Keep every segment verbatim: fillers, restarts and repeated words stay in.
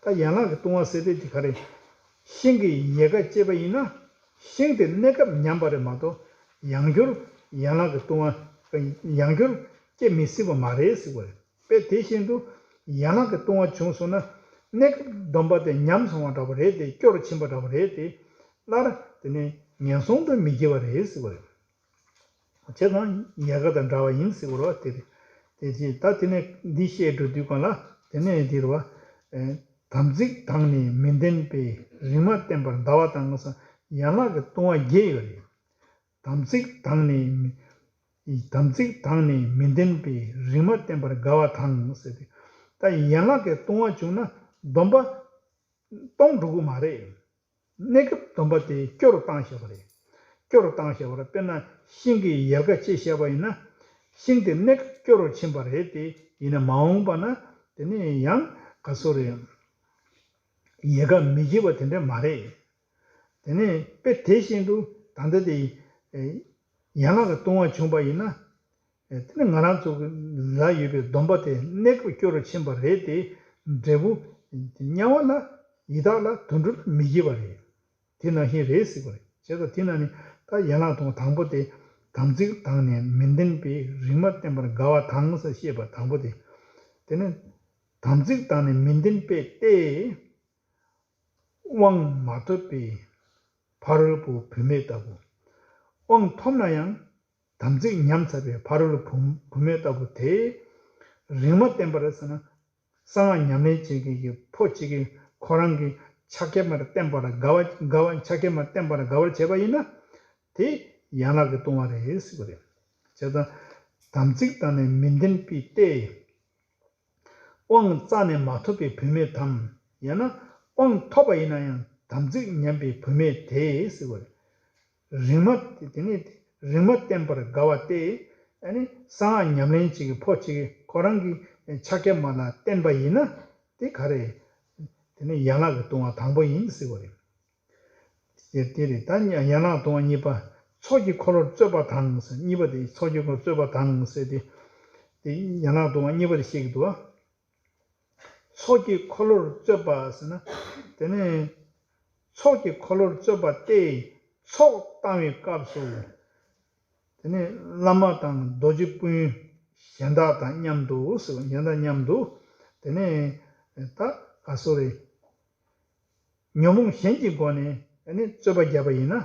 ད་ཡན་ལག་གི་ལྟུང་བ་ཟེར་དེ་དེ་ག་རེ། ཤིང་གི་ཡལ་ག་བཅད་པ་ཡིན་ན། ཤིང་དེ་གནས་སྐབས་ཉམས་པ་རེད་མ་གཏོགས། ཡང་བསྐྱར་ཡན་ལག་གི་ལྟུང་བ། ཡང་བསྐྱར་སྐྱེ་མི་སྲིད་པ་མ་རེད་ཟེར་བ་རེད། དཔེ་དེ་བཞིན་དུ། ཡན་ལག་གི་ལྟུང་བ་བྱུང་སོང་ན། གནས་སྐབས་སྡོམ་པ་དེ་ཉམས་སོང་བ་འདྲ་བོ་རེད་དེ། སྐྱོ་རུ་ཕྱིན་པ་འདྲ་བོ་རེད་དེ། སླར་དེ་ནས་ངན་སོང་དུ་མི་སྐྱེ་བ་རེད་ཟེར་བ་རེད། བྱས་ཙང་ཡལ་ག་དང་འདྲ་བ་ཡིན་ཟེར་བ་རེད་བ། དེ་རེད། དེ་རྗེས་ད་དེ་ནས་འདི་བཤད་འགྲོ་དུས་སྒང་ལ། དེ་ནས་འདི་རེད་བ། ཨེ། དམ་ཚིག་དང་ནི་མི་ལྡན་པའི། རིག་མ་བསྟེན་པར་དགའ་བ་དང་ཟེར། ཡན་ལག་གི་ལྟུང་བ་བརྒྱད་ཡོད་རེད། དམ་ཚིག་དང་ནི་མི། དམ་ཚིག་དང་ནི་མི་ལྡན་པའི། རིག་མ་བསྟེན་པར་དགའ་བ་དང་ཟེར་ཏེ། ད་ཡན་ལག་གི་ལྟུང་བ་བྱུང་ན་སྡོམ་པ་སྟོང་འགྲོ་གི་མ་རེད། གནས་སྐབས་སྡོམ་པ་དེ་སྐྱོ་རུ་བཏང་བཞག་པ་རེད། སྐྱོ་རུ་བཏང་བཞག་པ་རེད། དཔེར་ན་ཤིང་གི་ཡལ་ག་བཅད་བཞག་པ་ཡིན་ན། ཤིང་དེ་གནས་སྐབས་སྐྱོ་རུ་ཕྱིན་པ་རེད་དེ། ཡིན་ན་མ་འོངས་པ་ན་དེ་ནས་ཡང་ག་ཚོད་རེད། ཡལ་ག་མི་བརྗེད་པ་དེ་འདྲ་མ་རེད། དེ་ནས་དཔེ་དེ་བཞིན་དུ་ད་ལྟ་དེ། ཨེ། ཡན་ལག་གི་ལྟུང་བ་བྱུང་པ་ཡིན་ན། ཨེ། དེ་ནི་ང་རང་ཚོ་གི་ལ་ཡོད་པའི་སྡོམ་པ་དེ་གནས་སྐབས་སྐྱོ་རུ་ཕྱིན་པ་རེད་དེ། འབྲས་བུ་དམྱལ་བ་ལ། ཡི་དྭགས་ལ། དུད་འགྲོ་ལ་མི་སྐྱེ་བ་རེད། དེ་ནང་བཞིན་རེད་ཟེར་བ་རེད། བྱས་ཙང་དེ་ན་ནི་ད་ཡན་ལག་ལྟུང་བ་དང་པོ་དེ། དམ་ཚིག་དང་ནི་མི་ལྡན་པའི། རིག་མ་བསྟེན་པར་དགའ་བ་དང་ཟེར་བཤད་པ་དང་པོ་དེ། དེ་ནི་དམ་ཚིག་དང་ནི་མི་ལྡན་པའི་སྟེ། དབང་མ་ཐོབ་པའི་ཕ་རོལ་པོ་བུད་མེད་ལྟ་བུ། དབང་ཐོབ་ན་ཡང་དམ་ཚིག་ཉམས་ཚར་བའི་ཕ་རོལ་བུ་བུད་མེད་ལྟ་བུ་དེ། རིག་མ་བསྟེན་པར་ཟེར་ན། གསང་སྔགས་ཉམས་ལེན་བྱེད་མཁན་གྱི་ཕོ་གཅིག་གིས་ཁོ་རང་གི་ཆ་རྐྱེན་མར་བསྟེན་པར་དགའ་བ་དགའ་བ། ཆ་རྐྱེན་མར་བསྟེན་པར་དགའ་བར་བྱས་པ་ཡིན་ན། དེ་ཡན་ལག་གི་ལྟུང་བ་རེད་ཟེར་བ་རེད། བྱས་ཙང་དམ་ཚིག་དང་ནི་མི་ལྡན་པའི་སྟེ། དབང་རྩ་ནས་མ་ཐོབ་པའི་བུད་མེད་དམ། ཡང་ན་དབང་ཐོབ་པ་ཡིན་ན་ཡང་དམ་ཚིག་ཉམས་པའི་བུད་མེད་དེ་ཟེར་བ་རེད། རིག་མ་དེ་ནི་རིག་མ་བསྟེན་པར་དགའ་བ་སྟེ། ཨ་ནི་གསང་སྔགས་ཉམས་ལེན་བྱེད་ཀྱི་ཕོ་གཅིག་གིས་ཁོ་རང་གི་ཆ་རྐྱེན་མ་ལ་བསྟེན་པ་ཡིན་ན། དེ་ག་རེ། དེ་ནི་ཡན་ལག་གི་ལྟུང་བ་དང་པོ་ཡིན་ཟེར་བ་རེད། དེ་དེ་རེད། ད་ཡན་ལག་ལྟུང་བ་གཉིས་པ། ཚོགས་ཀྱི་འཁོར་ལོར་རྩོད་པ་དང་ཟེར། གཉིས་པ་དེ་ཚོགས་ཀྱི་འཁོར་ལོར་རྩོད་པ་དང་ཟེར་ཏེ། དེ་ཡན་ལག་ལྟུང་བ་གཉིས་པ་དེ་བཤད་ཀྱི་འདུག་བ། ཚོགས་ཀྱི་འཁོར་ལོར་རྩོད་པ་ཟེར་ན། དེ་ནི་ཚོགས་ཀྱི་འཁོར་ལོར་རྩོད་པ་སྟེ། ཚོགས་བཏང་བའི་སྐབས་སུ། དེ་ནི་བླ་མ་དང་རྡོ་རྗེ་སྤུན་གཞན་དག་དང་མཉམ་དུ་ཟེར། གཞན་དག་མཉམ་དུ། དེ་ནི་ད་ག་སོ་རེད། ཉོན་མོངས་གཞན་གྱི་སྒོ་ནས་ཨ་ནི་རྩོད་པ་བརྒྱབ་པ་ཡིན་ན།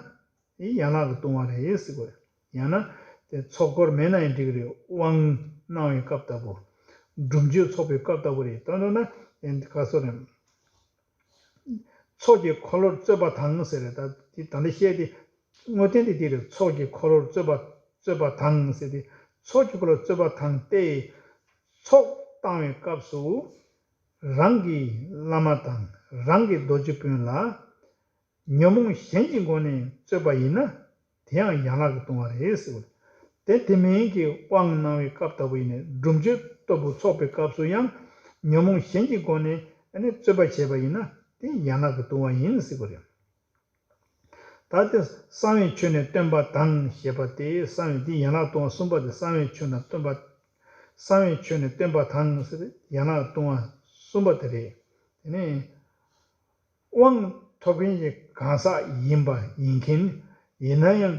དེ་ཡན་ལག་གི་ལྟུང་བ་རེད་ཟེར་དགོས་རེད། ཡང་ན་དེ་ཚོགས་འཁོར་མེད་ན་ཡང་འགྲིག་གི་རེད། དབང་གནང་བའི་སྐབས་ལྟ་བུ། སྒྲུབ་མཆོད་ཚོགས་པའི་སྐབས་ལྟ་བུ་རེད། ད་མདོར་ན་ཨེ་ག་སོ་རེད། ཚོགས་ཀྱི་འཁོར་ལོར་རྩོད་པ་དང་ཟེར་རེད། ད་དེ་ད་ལྟ་བཤད་དེ་དངོས་བསྟན་དེ་དེ་རེད། ཚོགས་ཀྱི་འཁོར་ལོར་རྩོད་པ་རྩོད་པ་དང་ཟེར་ཏེ། ཚོགས་ཀྱི་འཁོར་ལོར་རྩོད་པ་དང་སྟེ། ཚོགས་བཏང་བའི་སྐབས་སུ། རང་གི་བླ་མ་དང་རང་གི་རྡོ་རྗེ་སྤུན་ལ་ཉོན་མོངས་གཞན་གྱི་སྒོ་ནས་རྩོད་པ་ཡིན་ན། དེ་ཡང་ཡན་ལག་གི་ལྟུང་བ་རེད་ཟེར་བ་རེད། དེ་དེ་མིན་གྱི་དབང་གནང་བའི་སྐབས་ལྟ་བུ་ཡིན་ནའི་སྒྲུབ་མཆོད་ལྟ་བུ་ཚོགས་པའི་སྐབས་སུ་ཡང་ཉོན་མོངས་གཞན་གྱི་སྒོ་ནས་ཨ་ནི་རྩོད་པ་བྱས་པ་ཡིན་ན་དེ་ཡན་ལག་གི་ལྟུང་བ་ཡིན་ཟེར་བ་རེད། ད་དེ་གསང་བའི་ཆོས་ནི་སྟོན་པ་དང་ཞེས་པ་སྟེ། གསང་བའི་དེ་ཡན་ལག་ལྟུང་བ་གསུམ་པ་དེ། གསང་བའི་ཆོས་ནི་སྟོན་པ། གསང་བའི་ཆོས་ནི་སྟོན་པ་དང་ཟེར་ཏེ་ཡན་ལག་ལྟུང་བ་གསུམ་པ་དེ་རེད། དེ་ནས། དབང་ཐོབ་མཁན་གྱི་གང་ཟག་ཡིན་པ་ཡིན་མཁན། ཡིན་ན་ཡང་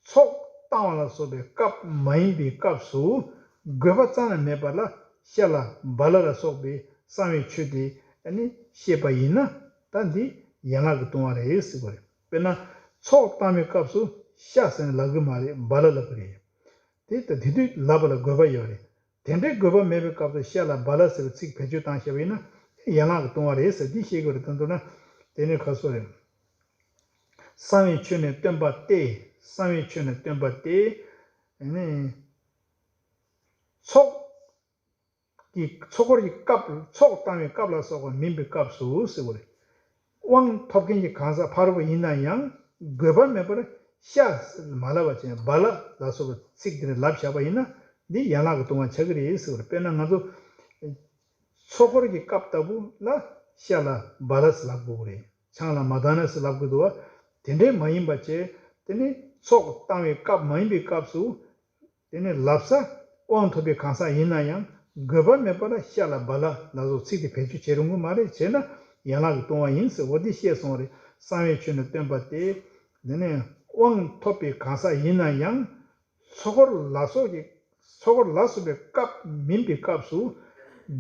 ཚོགས་བཏང་བ་ལ་སོགས་པའི་སྐབས་མ་ཡིན་པའི་སྐབས་སུ་དགོས་པ་རྩ་ནས་མེད་པ་ལ་ཤ་ལ་བ་ལ་ལ་སོགས་པའི་གསང་བའི་ཆོས་དེ་ཨ་ནི་བཤད་པ་ཡིན་ན། ད་འདི་ཡན་ལག་གི་ལྟུང་བ་རེད་ཟེར་བ་རེད། དཔེར་ན་ཚོགས་བཏང་བའི་སྐབས་སུ་ཤ་ཟེར་ནས་ལབ་གི་མ་རེད། བ་ལ་ལབ་གི་རེད། དེ་ལྟ་དེ་དུས་ལབ་པ་ལ་དགོས་པ་ཡོད་རེད། དེ་འདྲའི་དགོས་པ་མེད་པའི་སྐབས་སུ་ཤ་ལ་བ་ལ་ཟེར་བའི་ཚིག་བེད་སྤྱོད་བཏང་བཞག་པ་ཡིན་ན་ཡན་ལག་གི་ལྟུང་བ་རེད་ཟེར་འདི་ཤེས་དགོས་རེད། ད་མདོར་ན་དེ་ནི་ཁ་སོ་རེད། གསང་བའི་ཆོས་ནི་སྟོན་པ་སྟེ། གསང་བའི་ཆོས་ནི་སྟོན་པ་སྟེ། ཨ་ནི་ཚོགས་ཀྱི་ཚོགས་འཁོར་གྱི་སྐབས། ཚོགས་བཏང་བའི་སྐབས་ལ་སོགས་པ་མིན་པའི་སྐབས་སུ་ཟེར་བ་རེད། དབང་ཐོབ་མཁན་གྱི་གང་ཟག་ཕ་རོལ་པོ་ཡིན་ན་ཡང་དགོས་པ་མེད་པར་ཤ་ཟེར་མ་ལབ་པ་བྱས། བ་ལ་ལ་སོགས་པའི་ཚིག་དེ་འདྲ་ལབ་བཞག་པ་ཡིན་ན་འདི་ཡན་ལག་གི་ལྟུང་བ་ཆགས་ཀྱི་རེད་ཟེར་བ་རེད། དཔེར་ན་ང་ཚོ་ཚོགས་འཁོར་གྱི་སྐབས་ལྟ་བུ་ལ་ཤ་ལ་བ་ལ་ཟེར་ལབ་དགོས་ཀྱི་རེད། ཆང་ལ་མ་ད་ན་ཟེར་ལབ་དགོས་འདུག་བ། དེ་འདྲའི་མ་ཡིན་པ་བྱས། དེ་ནི་ཚོགས་བཏང་བའི་སྐབས་མ་ཡིན་པའི་སྐབས་སུ། དེ་ནི་ལབ་ས་དབང་ཐོབ་པའི་གང་ཟག་ཡིན་ན་ཡང་ དགོས་པ་མེད་པ་ལ་ཤ་ལ་བ་ལ་ལ་སོགས་ཚིག་དེ་བེད་སྤྱོད་བྱེད་རུང་གི་མ་རེད། བྱས་ན་ཡན་ལག་གི་ལྟུང་བ་ཡིན་ཟེར། འོ་འདི་བཤད་སོང་བ་རེད། གསང་བའི་ཆོས་ནི་སྟོན་པ་སྟེ། འདི་ནི་དབང་ཐོབ་པའི་གང་ཟག་ཡིན་ན་ཡང་། ཚོགས་འཁོར་ལ་སོགས་ཀྱི་ཚོགས་འཁོར་ལ་སོགས་པའི་སྐབས་མིན་པའི་སྐབས་སུ།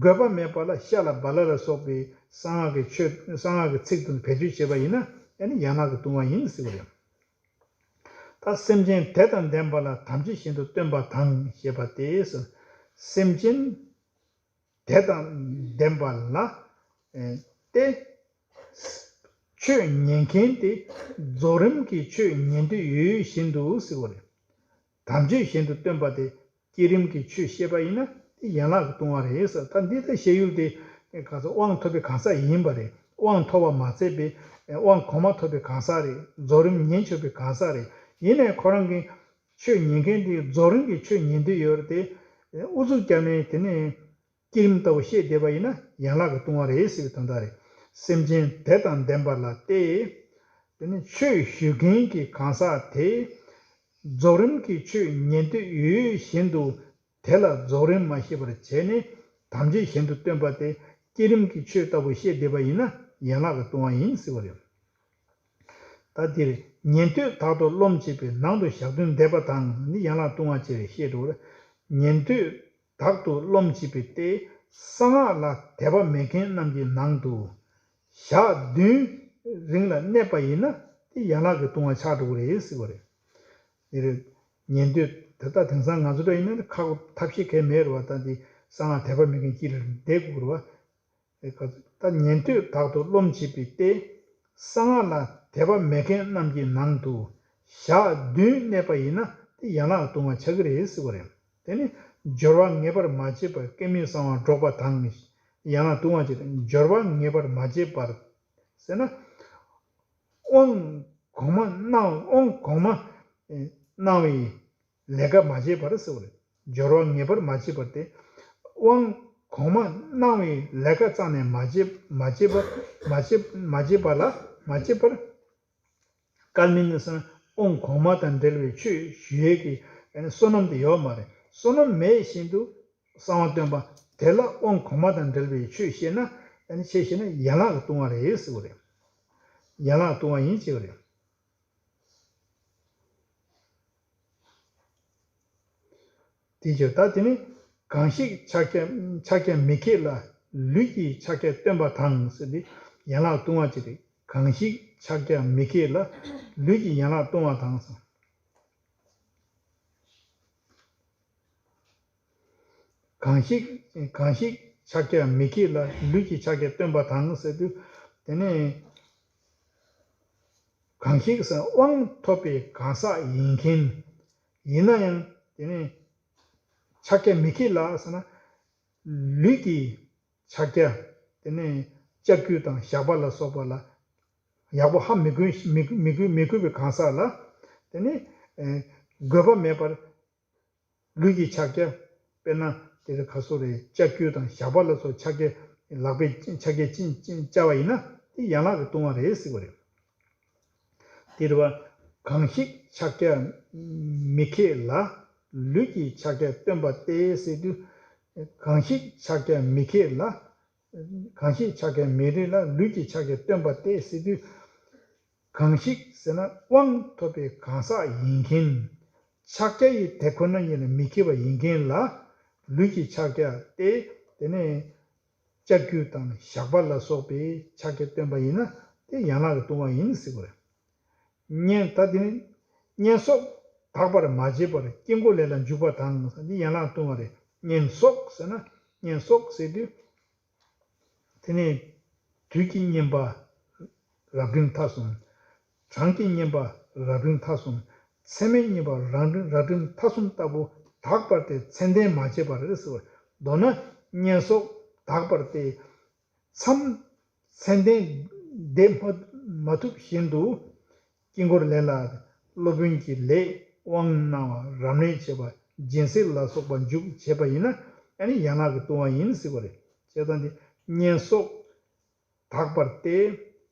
དགོས་པ་མེད་པ་ལ་ཤ་ལ་བ་ལ་ལ་སོགས་པའི་གསང་སྔགས་ཀྱི་ཆོས་གསང་སྔགས་ཀྱི་ཚིག་དེ་བེད་སྤྱོད་བྱས་པ་ཡིན་ན། ཨ་ནི་ཡན་ལག་གི་ལྟུང་བ་ཡིན་ཟེར་བ་རེད། ད་སེམས་ཅན་དེ་དང་ལྡན་པ་ལ་དམ་བཅའི་གཞན་དུ་སྟོན་པ་དང་ཞེས་པ་སྟེ། སེམས་ཅན་དེ་དང་ལྡན་པ་ལ་ཨེ་སྟེ། ཆོས་ཉན་མཁན་དེ་རྫོགས་རིམ་གྱི་ཆོས་ཉན་འདོད་ཡོད་བཞིན་དུ་ཟེར་བ་རེད། དམ་བཅའི་གཞན་དུ་སྟོན་པ་དེ་བསྐྱེད་རིམ་གྱི་ཆོས་བཤད་པ་ཡིན་ན་དེ་ཡན་ལག་གི་ལྟུང་བ་རེད་ཟེར། ད་འདི་ལྟར་བཤད་ཡུལ་དེ་ག་ཚོད་དབང་ཐོབ་པའི་གང་ཟག་ཡིན་པ་རེད། དབང་ཐོབ་པ་མ་ཚད་པའི་དབང་གོང་མ་ཐོབ་པའི་གང་ཟག་རེད། རྫོགས་རིམ་ཉན་ཆོག་པའི་གང་ཟག་རེད། ཡིན་ནའི་ཁོ་རང་གི་ཆོས་ཉན་མཁན་དེ་རྫོགས་རིམ་གྱི་ཆོས་ཉན་འདོད་ཡོད་རེད་དེ། ཨུ་ཚུགས་བརྒྱབ་ནས་དེ་ནས་བསྐྱེད་རིམ་ལྟ་བུ་བཤད་བསྡད་པ་ཡིན་ན་ཡན་ལག་གི་ལྟུང་བ་རེད་ཟེར་བའི་དོན་དག་རེད། སེམས་ཅན་དེ་དང་ལྡན་པ་ལ་སྟེ། དེ་ནི་ཆོས་ཞུ་མཁན་གྱི་གང་ཟག་དེ་རྫོགས་རིམ་གྱི་ཆོས་ཉན་འདོད་ཡོད་བཞིན་དུ། དེ་ལ་རྫོགས་རིམ་མ་ཤེས་པར་བྱས་ནས་དམ་བཅའི་གཞན་དུ་སྟོན་པ་སྟེ་བསྐྱེད་རིམ་གྱི་ཆོས་ལྟ་བུ་བཤད་བསྡད་པ་ཡིན་ན་ཡན་ལག་གི་ལྟུང་བ་ཡིན་ཟེར་བ་རེད། ད་འདིར་ཉན་ཐོས་དག་ཏུ་རློམ་བྱེད་པའི་ནང་དུ་ཞག་བདུན་འདས་པ་དང་ནི་ཡན་ལག་ལྟུང་བ་ཅེས་བཤད་འགྲོ། ཉན་ཐོས་དག་ཏུ་རློམ་བྱེད་པའི་སྟེ། གསང་སྔགས་ལ་དད་པ་མེད་མཁན་རྣམས་ཀྱི་ནང་དུ་ཞག་བདུན་རིང་ལ་གནས་པ་ཡིན་ན་དེ་ཡན་ལག་གི་ལྟུང་བ་ཆགས་འགྲོ་གི་རེད་ཟེར་བ་རེད། འདིར་ཉན་ཐོས་དེ་ལྟ་དེང་སང་ང་ཚོ་འདྲ་ཡིན་ན་ཁག་པོ་ཐབས་ཤེས་གལ་མེད་རེད་བ། ད་འདི་གསང་སྔགས་དད་པ་མེད་མཁན་གྱི་ལ་བསྡད་དགོས་རེད་བ། ད་ཉན་ཐོས་དག་ཏུ་རློམ་བྱེད་པའི་སྟེ། གསང་སྔགས་ལ་དད་པ་མེད་མཁན་རྣམས་ཀྱི་ནང་དུ་ཞག་བདུན་གནས་པ་ཡིན་ན་དེ་ཡན་ལག་ལྟུང་བ་ཆགས་ཀྱི་རེད་ཟེར་བ་རེད། དེ་ནི་སྦྱོར་བ་ངེས་པར་མ་བྱས་པར་སྐལ་མེད་གསང་བ་སྒྲོག་པ་དང་། ཡན་ལག་ལྟུང་བ་བྱེད། སྦྱོར་བ་ངེས་པར་མ་བྱས་པར་ཟེར་ན། དབང་གོང་མ་གནང་དབང་གོང་མ་གནང་བའི་ལས་ཀ་མ་བྱས་པར་ཟེར་བ་རེད། སྦྱོར་བ་ངེས་པར་མ་བྱས་པར་ཏེ། དབང་གོང་མ་གནང་བའི་ལས་ཀ་རྩ་ནས་མ་བྱས་མ་བྱས་པར་མ་བྱས་མ་བྱས་པ་ལ་མ་བྱས་པར། སྐལ་མིན་ཟེར་ན་དབང་གོང་མ་དང་འབྲེལ་བའི་ཆོས་ཞུ་ཡས་ཀྱི་བསོད་ནམས་དེ་ཡོད་མ་རེད། བསོད་ནམས་མེད་བཞིན་དུ་གསང་བ་སྟོན་པ་དེ་ལ་དབང་གོང་མ་དང་འབྲེལ་བའི་ཆོས་བཤད་ན་ཨ་ནི་ཆོས་བཤད་ན་ཡན་ལག་གི་ལྟུང་བ་རེད་ཟེར་བ་རེད། ཡན་ལག་ལྟུང་བ་ཡིན་ཅེས་པ་རེད། དེ་ཕྱིར་ད་དེ་ནི་གང་ཞིག་ཕྱག་རྒྱ་ཕྱག་རྒྱ་མི་ཁེགས་ལ་ལུས་ཀྱི་ཕྱག་རྒྱ་སྟོན་པ་དང་ཟེར་ཏེ་ཡན་ལག་ལྟུང་བ་ཅི་རེད། གང་ཞིག་ཕྱག་རྒྱ་མི་ཁེགས་ལ་ལུས་ཀྱི་ཡན་ལག་ལྟུང་བ་དང་ཟེར། གང་ཞིག་གང་ཞིག་ཕྱག་རྒྱ་མི་ཁེགས་ལ་ལུས་ཀྱི་ཕྱག་རྒྱ་སྟོན་པ་དང་ཟེར་དུས། དེ་ནས་གང་ཞིག་ཟེར་དབང་ཐོབ་པའི་གང་ཟག་ཡིན་མཁན་ཡིན་ན་ཡང་དེ་ནས་ཕྱག་རྒྱ་མི་ཁེགས་ལ་ཟེར་ན་ལུས་ཀྱི་ཕྱག་རྒྱ་དེ་ནས་ལྕགས་ཀྱུ་དང་ཞགས་པ་ལ་སོགས་པ་ལ་ཡག་པོ་ཧ་མི་གོ་མི་མི་གོ་མི་གོ་བའི་གང་ཟག་ལ་དེ་ནས་དགོས་པ་མེད་པར། ལུས་ཀྱི་ཕྱག་རྒྱ། དཔེར་ན་དེ་རེད་ག་སོ་རེད། ལྕགས་ཀྱུ་དང་ཞགས་པ་ལ་སོགས་ཕྱག་རྒྱ། ལག་པའི་ཕྱག་རྒྱ་ཅི་ཅི་བཅའ་བ་ཡིན་ན་དེ་ཡན་ལག་གི་ལྟུང་བ་རེད་ཟེར་བ་རེད། དེ་རེད་བ། གང་ཞིག་ཕྱག་རྒྱ་མི་ཁེགས་ལ་ལུས་ཀྱི་ཕྱག་རྒྱ་སྟོན་པ་སྟེ་ཟེར་དུས། གང་ཞིག་ཕྱག་རྒྱ་མི་ཁེགས་ལ། གང་ཞིག་ཕྱག་རྒྱ་མི་རིགས་ལ་ལུས་ཀྱི་ཕྱག་རྒྱ་སྟོན་པ་སྟེ་ཟེར་དུས། གང་ཞིག་ཟེར་ན་དབང་ཐོབ་པའི་གང་ཟག་ཡིན་མཁན། ཕྱག་རྒྱ་ཡི་དེ་ཁོ་ན་ཉིད་ལ་མི་ཁེགས་པ་ཡིན་མཁན་ལ་ལུས་ཀྱི་ཕྱག་རྒྱ་སྟེ། དེ་ནས་ལྕགས་ཀྱུ་དང་ཞགས་པ་ལ་སོགས་པའི་ཕྱག་རྒྱ་སྟོན་པ་ཡིན་ན་དེ་ཡན་ལག་གི་ལྟུང་བ་ཡིན་ཟེར་བ་རེད། བསྙེན་ད་དེ་ནི་བསྙེན་སོགས་དག་པར་མ་བྱས་པར་དཀྱིལ་འཁོར་ལས་ལ་འཇུག་པ་དང་འདི་ཡན་ལག་ལྟུང་བ་རེད། བསྙེན་སོགས་ཟེར་ན་བསྙེན་སོགས་ཟེར་དུས། དེ་ནས་དུས་ཀྱི་བསྙེན་པ་རབ་འབྲིང་ཐ་གསུམ། གྲངས་ཀྱི་བསྙེན་པ་རབ་འབྲིང་ཐ་གསུམ། ཚད་མའི་བསྙེན་པ་རབ་འབྲིང་རབ་འབྲིང་ཐ་གསུམ་ལྟ་བུ་དག་པར་ཏེ་མཚན་ལྡན་མ་བྱས་པར་ཟེར་བ། མདོར་ན་བསྙེན་སོགས་དག་པར་ཏེ། མཚམས་མཚན་ལྡན་འདས་མ་མ་ཐུབ་བཞིན་དུ། དཀྱིལ་འཁོར་ལས་ལ་སློབ་དཔོན་གྱི་ལས་དབང་གནང་བ་རབ་གནས་བྱེད་པ་སྦྱིན་སྲེག་ལ་སོགས་པ་མཇུག་བྱེད་པ་ཡིན་ན་ཨ་ནི་ཡན་ལག་གི་ལྟུང་བ་ཡིན་ཟེར་བ་རེད། བྱས་ཙང་དེ་བསྙེན་སོགས་དག་པར་ཏེ།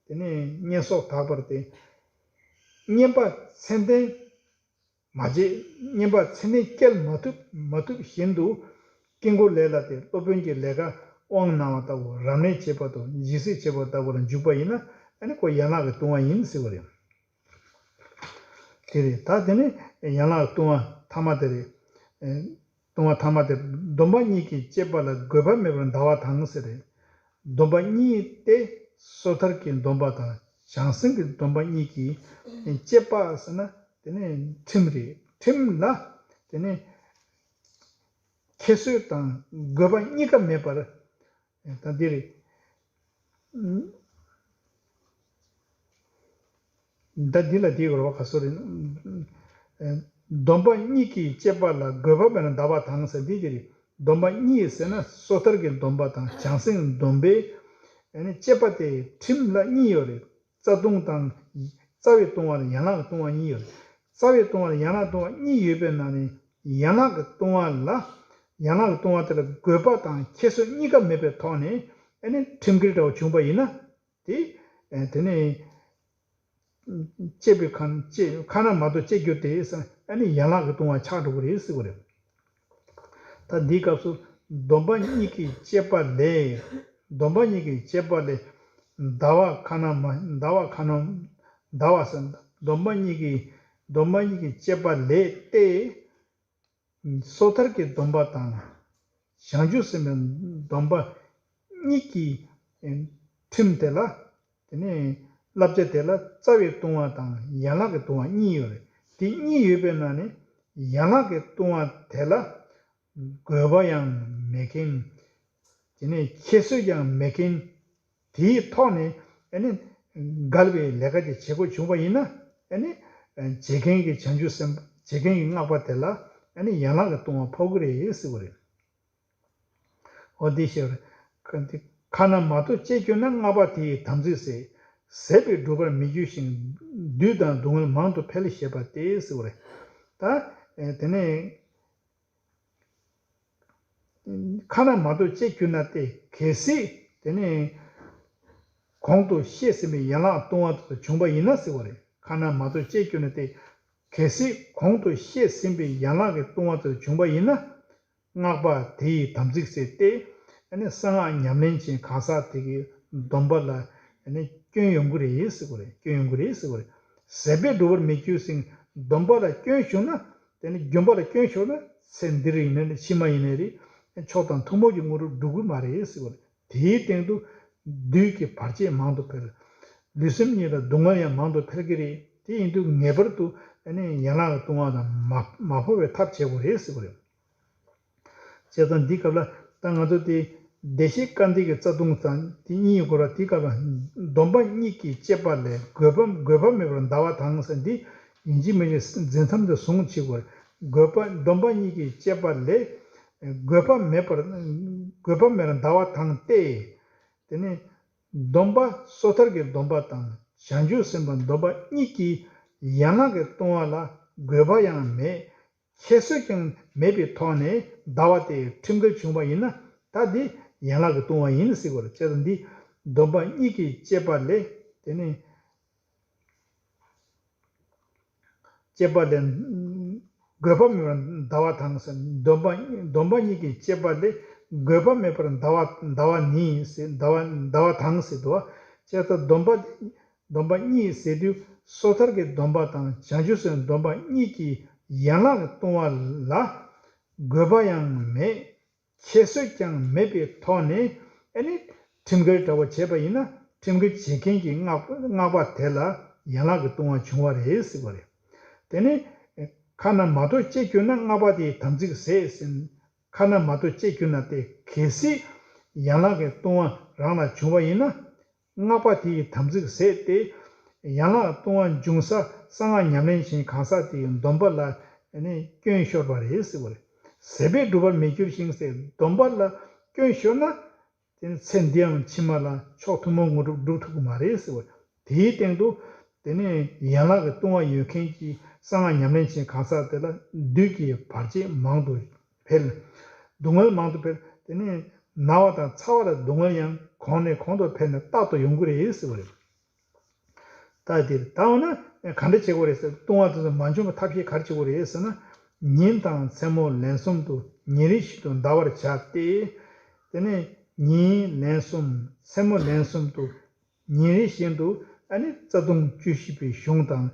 དེ་ནས་བསྙེན་སོགས་དག་པར་ཏེ། བསྙེན་པ་མཚན་ལྡན་མ་བྱས། བསྙེན་པ་མཚན་ལྡན་སྐྱེལ་མ་ཐུབ་མ་ཐུབ་བཞིན་དུ། དཀྱིལ་འཁོར་ལས་ལ་དེ་སློབ་དཔོན་གྱི་ལས་ཀ་དབང་གནང་བ་ལྟ་བུ། རབ་གནས་བྱེད་པ་དང་ཇི་སྲིད་བྱེད་པ་ལྟ་བུ་ལ་འཇུག་པ་ཡིན་ན། ཨ་ནི་ཁོ་ཡན་ལག་གི་ལྟུང་བ་ཡིན་ཟེར་བ་རེད། དེ་རེད། ད་དེ་ནི་ཡན་ལག་ལྟུང་བ་ཐ་མ་དེ་རེད། ཨེ། ལྟུང་བ་ཐ་མ་དེ། སྡོམ་པ་གཉིས་ཀྱི་བཅས་པ་ལ་དགོས་པ་མེད་པར་འདའ་བ་དང་ཟེར་རེད། སྡོམ་པ་གཉིས་ཏེ། སོ་ཐར་གྱི་སྡོམ་པ་དང་བྱང་སེམས་ཀྱི་སྡོམ་པ་གཉིས་ཀྱི་བཅས་པ་ཟེར་ན། དེ་ནི་ཁྲིམས་རེད། ཁྲིམས་ལ་དེ་ནི་ཁྱད་གསོད་དང་དགོས་པ་གཉིས་ཀ་མེད་པར། ད་འདི་རེད། ད་འདི་ལ་འདི་ཡོད་རེད་བ། ག་སོ་རེད། སྡོམ་པ་གཉིས་ཀྱི་བཅས་པ་ལ་དགོས་པ་མེད་ན་འདའ་བ་དང་ཟེར་འདི་འདི་རེད། སྡོམ་པ་གཉིས་ཟེར་ན་སོ་ཐར་གྱི་སྡོམ་པ་དང་བྱང་སེམས་སྡོམ་པའི་བཅས་པ་དེ་ཁྲིམས་ལ་གཉིས་ཡོད་རེད། རྩ་ལྟུང་དང་། རྩ་བའི་ལྟུང་བ་དང་ཡན་ལག་གི་ལྟུང་བ་གཉིས་ཡོད་རེད། རྩ་བའི་ལྟུང་བ་དང་ཡན་ལག་ལྟུང་བ་གཉིས་ཡོད་པའི་ནང་ནས་ཡན་ལག་གི་ལྟུང་བ་ལ། ཡན་ལག་གི་ལྟུང་བ་དེ་ལ་དགོས་པ་དང་ཁྱད་གསོད་གཉིས་ཀ་མེད་པའི་ཐོག་ནས་ཨ་ནི་ཁྲིམས་འགལ་འདྲ་བོ་བྱུང་པ་ཡིན་ན། དེ། ཨེ། དེ་ནས་བཅས་པའི་ཁ་བཅས་ཁ་ན་མ་གཏོགས་བཅས་གྱུར་ཏེ་ཟེར། ཨ་ནི་ཡན་ལག་གི་ལྟུང་བ་ཆགས་འགྲོ་གི་རེད་ཟེར་གྱི་རེད། ད་འདིའི་སྐབས་སུ་སྡོམ་པ་གཉིས་ཀྱི་བཅས་པ་ལས། སྡོམ་པ་གཉིས་ཀྱི་བཅས་པ་ལས་འདའ་བ་ཁ་ན་མ། འདའ་བ་ཁ་ན། འདའ་བ་ཟེར། སྡོམ་པ་གཉིས་ཀྱི། སྡོམ་པ་གཉིས་ཀྱི་བཅས་པ་ལས་ཏེ། སོ་ཐར་གྱི་སྡོམ་པ་དང་། བྱང་ཆུབ་སེམས་དཔའི་སྡོམ་པ་གཉིས་ཀྱི་ཁྲིམས་དེ་ལ། དེ་ནས་བསླབ་བྱ་དེ་ལ་རྩ་བའི་ལྟུང་བ་དང་ཡན་ལག་གི་ལྟུང་བ་གཉིས་ཡོད་རེད། དེ་གཉིས་ཡོད་པའི་ནང་ནས་ཡན་ལག་གི་ལྟུང་བ་དེ་ལ་དགོས་པ་ཡང་མེད་མཁན། དེ་ནས་ཁྱད་གསོད་ཀྱང་མེད་མཁན། དེའི་ཐོག་ནས་ཨ་ནི་འགལ་བའི་ལས་ཀ་དེ་བྱེད་དགོས་བྱུང་བ་ཡིན་ན། ཨ་ནི་བྱེད་མཁན་གྱི་བྱང་ཆུབ་སེམས། བྱེད་མཁན་གྱི་སྔགས་པ་དེ་ལ་ཨ་ནི་ཡན་ལག་གི་ལྟུང་བ་ཕོག་གི་རེད་ཟེར་བ་རེད། འོ་དེ་ཞེས་པ་རེད། ཁ་ན་མ་གཏོགས་བཅས་གྱུར་ན། སྔགས་པ་དེ་ཡི་དམ་ཚིག་ཟད། ཟད་པས་བསྒྲུབ་པར་མི་འགྱུར་ཞིང་། བདུད་དང་སྡུག་བསྔལ་མང་དུ་འཕེལ་ཞེས་པ་སྟེ་ཟེར་བ་རེད། ད་དེ་ནས། ཁ་ན་མ་གཏོགས་བཅས་གྱུར་ན་སྟེ། གལ་སྲིད་དེ་ནི་གོང་དུ་བཤད་ཟིན་པའི་ཡན་ལག་ལྟུང་བ་དེ་ཚོ་བྱུང་བ་ཡིན་ན་ཟེར་བ་རེད། ཁ་ན་མ་གཏོགས་བཅས་གྱུར་ན་སྟེ། གལ་སྲིད་གོང་དུ་བཤད་ཟིན་པའི་ཡན་ལག་གི་ལྟུང་བ་དེ་ཚོ་བྱུང་བ་ཡིན་ན། སྔགས་པ་དེ་ཡི་དམ་ཚིག་ཟད་དེ། ཨ་ནི་གསང་སྔགས་ཉམས་ལེན་བྱེད་གང་ཟག་དེ་གི་སྡོམ་པ་ལ་ཨ་ནི་སྐྱོན་ཡོང་གི་རེད་ཟེར་བ་རེད། སྐྱོན་ཡོང་གི་རེད་ཟེར་བ་རེད། ཟད་པས་བསྒྲུབ་པར་མི་འགྱུར་ཞིང་། སྡོམ་པ་ལ་སྐྱོན་ཞུགས་ན། དེ་ནི་སྦྱིན་པ་ལ་སྐྱོན་ཤོར་ན། ཚེ་འདིར་ཡིན་ན་རེད། ཕྱི་མ་ཡིན་ན་རེད། མཆོག་དང་ཐུན་མོང་གི་དངོས་གྲུབ་སྒྲུབ་ཀྱི་མ་རེད་ཟེར་བ་རེད། དེའི་སྟེང་དུ་བདུད་ཀྱི་བར་ཆད་མང་དུ་འཕེལ། ལུས་སེམས་གཉིས་ལ་སྡུག་བསྔལ་ཡང་མང་དུ་འཕེལ་གྱི་རེད། དེ་ཡིན་དུས་ངེས་པར་དུ་ཨ་ནི་ཡན་ལག་གི་ལྟུང་བ་དང་མ་མ་ཕོག་པའི་ཐབས་བྱེད་དགོས་རེད་ཟེར་བ་རེད། བྱས་ཙང་འདིའི་སྐབས་ལ་ད་ང་ཚོ་དེ་བདེ་གཤེགས་སྐལ་ལྡན་གྱི་རྩ་ལྟུང་དང་དེ་གཉིས་ཡོད་ར། དེའི་སྐབས་ལ་སྡོམ་པ་གཉིས་ཀྱི་བཅས་པ་ལས་དགོས་པ་དགོས་པ་མེད་པར་འདའ་བ་དང་ཟེར། འདི་ཡིན་གཅིག་མིན་གཅིག་འཛིན་མཚམས་དེ་བཟུང་བྱེད་དགོས། དགོས་པ། སྡོམ་པ་གཉིས་ཀྱི་བཅས་པ་ལས་དགོས་པ་མེད་པར། དགོས་པ་མེད་པར་འདའ་བ་དང་སྟེ། དེ་ནས་སྡོམ་པ། སོ་ཐར་གྱི་སྡོམ་པ་དང་བྱང་ཆུབ་སེམས་དཔའི་སྡོམ་པ་གཉིས་ཀྱི་ཡན་ལག་གི་ལྟུང་བ་ལ་དགོས་པ་ཡང་མེད། ཁྱད་གསོད་ཀྱང་མེད་པའི་ཐོག་ནས་འདའ་བ་དེ་ཁྲིམས་འགལ་བྱུང་བ་ཡིན་ན། ད་འདི་ཡན་ལག་གི་ལྟུང་བ་ཡིན་ཟེར་བ་རེད། བྱས་ཙང་འདི་སྡོམ་པ་གཉིས་ཀྱི་བཅས་པ་ལས། དེ་ནི་བཅས་པ་ལས་དགོས་པ་མེད་པར་འདའ་བ་དང་ཟེར། སྡོམ་པ། སྡོམ་པ་གཉིས་ཀྱི་བཅས་པ་ལས་དགོས་པ་མེད་པར་འདའ་བ། འདའ་བ་ནི་ཟེར། འདའ་བ། འདའ་བ་དང་ཟེར་འདུག་བ། བྱས་ཙང་སྡོམ་པ། སྡོམ་པ་གཉིས་ཟེར་དུས་སོ་ཐར་གྱི་སྡོམ་པ་དང་བྱང་ཆུབ་སེམས་སྡོམ་པ་གཉིས་ཀྱི་ཡན་ལག་གི་ལྟུང་བ་ལ་དགོས་པ་ཡང་མེད། ཁྱད་གསོད་ཀྱང་མེད་པའི་ཐོག་ནས་ཨ་ནི་ཁྲིམས་འགལ་འདྲ་བོ་བྱས་པ་ཡིན་ན། ཁྲིམས་འགལ་བྱེད་མཁན་གྱི་སྔགས། སྔགས་པ་དེ་ལ་ཡན་ལག་གི་ལྟུང་བ་བྱུང་བ་རེད་ཟེར་བ་རེད། དེ་ནི་ཁ་ན་མ་གཏོགས་བཅས་གྱུར་ན། སྔགས་པ་དེ་ཡི་དམ་ཚིག་ཟད་ཟེར། ཁ་ན་མ་གཏོགས་བཅས་གྱུར་ན་སྟེ། གལ་སྲིད་ཡན་ལག་གི་ལྟུང་བ་རང་ལ་བྱུང་བ་ཡིན་ན། སྔགས་པ་དེ་ཡི་དམ་ཚིག་ཟད་དེ། ཡན་ལག་ལྟུང་བ་འབྱུང་ས་གསང་སྔགས་ཉམས་ལེན་བྱེད་གང་ཟག་དེ་ཡི་སྡོམ་པ་ལ་ནི་སྐྱོན་ཤོར་བ་རེད་ཟེར་བ་རེད། ཟད་པས་བསྒྲུབ་པར་མི་འགྱུར་ཞིང་ཟེར། སྡོམ་པ་ལ་སྐྱོན་ཤོར་ན། དེ་ནི་ཚེ་འདིའམ་ཕྱི་མ་ལ་མཆོག་ཐུན་མོང་དངོས་གྲུབ་སྒྲུབ་ཐུབ་ཀྱི་མ་རེད་ཟེར་བ་རེད། དེའི་སྟེང་དུ་དེ་ནི་ཡན་ལག་གི་ལྟུང་བ་ཡོད་མཁན་གྱི་གསང་སྔགས་ཉམས་ལེན་བྱེད་གང་ཟག་དེ་ལ་བདུད་ཀྱི་བར་ཆད་མང་དུ་འཕེལ། སྡུག་བསྔལ་མང་དུ་འཕེལ། དེ་ནས་ན་བ་དང་ཚ་བ་ལ་སྡུག་བསྔལ་ཡང་གོང་ནས་གོང་དུ་འཕེལ་ནས་རྟག་ཏུ་ཡོང་གི་རེད་ཟེར་བ་རེད། ད་དེ་ད་འོ་ན་ག་འདྲ་བྱེད་དགོས་རེད་ཟེར། ལྟུང་བ་དེ་ཚོ་མ་འབྱུང་བའི་ཐབས་ཤེས་ག་རེ་བྱེད་དགོས་རེད་ཟེར་ན། ཉིན་དང་མཚན་མོ་ལན་གསུམ་དུ་ཉིན་རེ་བཞིན་དུ་འདའ་བར་བྱ་སྟེ། དེ་ནས་ཉིན་ལན་གསུམ་མཚན་མོ་ལན་གསུམ་དུ་ཉིན་རེ་བཞིན་དུ་ཨ་ནི་རྩ་ལྟུང་བཅུ་བཞི་པའི་གཞུང་དང་།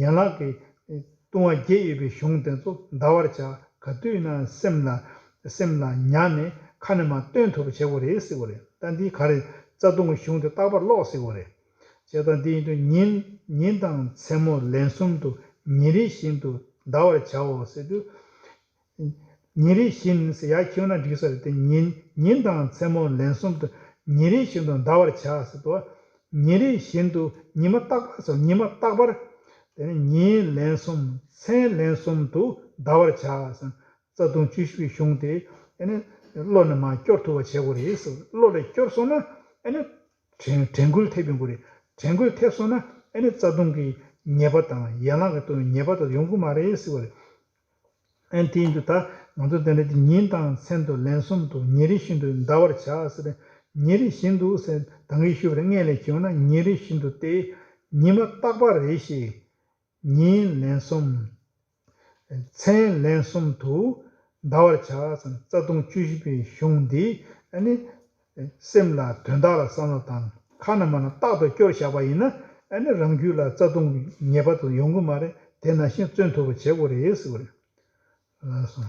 ཡན་ལག་གི་ལྟུང་བ་བརྒྱད་ཡོད་པའི་གཞུང་དེ་ཚོ་འདའ་བར་བྱ། ག་དུས་ན་སེམས་ལ་སེམས་ལ་ཉར་ནས་ཁ་ནས་མར་བཏོན་ཐུབ་པ་བྱེད་དགོས་རེད་ཟེར་དགོས་རེད། ད་འདི་ག་རེ་རྩ་ལྟུང་གི་གཞུང་དེ་རྟག་པར་ཀློག་ཟེར་དགོས་རེད། བྱས་ཙང་འདི་ཡིན་དུས་ཉིན་ཉིན་དང་མཚན་མོ་ལན་གསུམ་དུ་ཉིན་རེ་བཞིན་དུ་འདའ་བར་བྱའོ་ཟེར་དུས། ཉིན་རེ་བཞིན་ཟེར་ཡར་འཁྱེར་ན་འགྲིག་ས་རེད་དེ། ཉིན་ཉིན་དང་མཚན་མོ་ལན་གསུམ་དུ་ཉིན་རེ་བཞིན་དུ་འདའ་བར་བྱ་ཟེར་དུས། ཉིན་རེ་བཞིན་དུ་ཉི་མ་རྟག་པར་ཟེར། ཉི་མ་རྟག་པར་དེ་ནི་ཉིན་ལན་གསུམ་མཚན་ལན་གསུམ་དུ་འདའ་བར་བྱ་ཟེར། རྩ་ལྟུང་བཅུ་བཞི་པའི་གཞུང་དེ་ཨ་ནི་བློ་ནས་མར་སྐྱོར་ཐུབ་པ་བྱེད་དགོས་རེད་ཟེར། བློ་ལ་སྐྱོར་སོང་ན་ཨ་ནི་དྲན་དྲན་སྐུལ་ཐེབས་ཡོང་གི་རེད། དྲན་སྐུལ་ཐེབས་སོང་ན་ཨ་ནི་རྩ་ལྟུང་གི་ཉེས་པ་དང་ཡན་ལག་གི་ལྟུང་བའི་ཉེས་པ་དག་ཡོང་གི་མ་རེད་ཟེར་བ་རེད། ཨ་ནི་དེ་ཡིན་དུས་ད་ང་ཚོ་དེ་འདྲ་དེ་ཉིན་དང་མཚན་དུ་ལན་གསུམ་དུ་ཉིན་རེ་བཞིན་དུ་འདའ་བར་བྱ་ཟེར་ཏེ། ཉིན་རེ་བཞིན་དུ་ཟེར་ད་གིན་ཞུས་པ་རེད། སྔོན་ལ་བྱུང་ན་ཉིན་རེ་བཞིན་དུ་སྟེ། ཉི་མ་རྟག་པ་རེ་ཞིག་ཉིན་ལན་གསུམ་མཚན་ལན་གསུམ་དུ་འདའ་བར་བྱ་ཟེར། རྩ་ལྟུང་བཅུ་བཞི་པའི་གཞུང་འདི་ཨ་ནི་སེམས་ལ་དོན་དག་ལ་བསམ་བློ་བཏང་། ཁ་ནས་མར་རྟག་ཏུ་སྐྱོར་བཞག་པ་ཡིན་ན་ཨ་ནི་རང་རྒྱུད་ལ་རྩ་ལྟུང་གི་ཉེས་པ་དེ་ཡོང་གི་མ་རེད། དེ་ནང་བཞིན་བརྩོན་ཐུབ་པ་བྱེད་དགོས་རེད་ཟེར་བ་རེད། ལགས་སོ།